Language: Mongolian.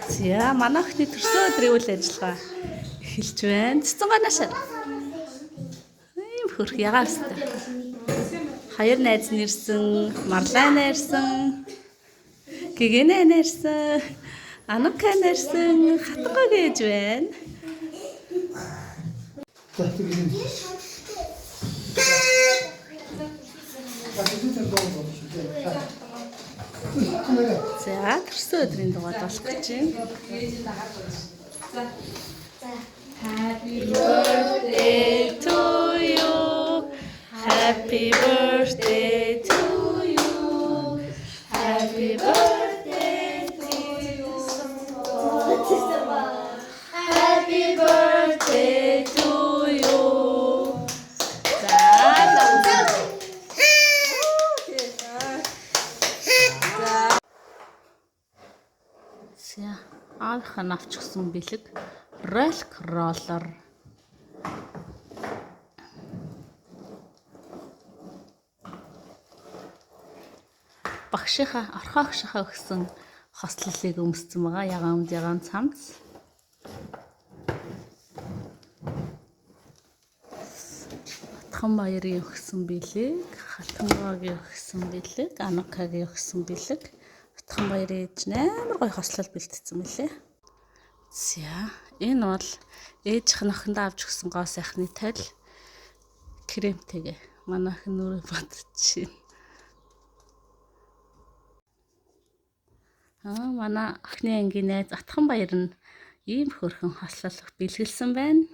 За, манай охины төрсөн өдрийн үйл ажиллагаа эхэлж байна. Цэцэн ганаашаа. Ийм хөрх ягаан өстэй. Хоёр найз нэрсэн, Марлаа нэрсэн, Гэгэнэ нэрсэн, Анука нэрсэн, Хатангаа гэж байна. За тэгвэл. За тэгвэл дуу болж шүү дээ. За, төрсөн өдрийн дугаар болох гэж байна. Happy birthday to you. Happy birthday to you. Happy birthday to you. Happy birthday to you. За, за. За, аавынх нь авчихсан бэлэг ролк роллер. Багшийнхаа орхоо агшийнхаа өгсөн хослолыг өмссөн байгаа. Ягаан өмд, ягаан цамц. Хатхан баярын өгсөн бэлэг, Хатангагийн өгсөн бэлэг, Анукагийн өгсөн бэлэг. Хатхан баярын ээж нь амар гоё хослол бэлтцсэн мөлий. За, энэ бол ээжийнх нь охиндоо авч өгсөн гоо сайхны тал кремтэйгээ. Манай охин нүрээ бодчихээн. Аа, манай охины ангийн найз Атхан баяр нь ийм хөөрхөн хослол бэлгэлсэн байна.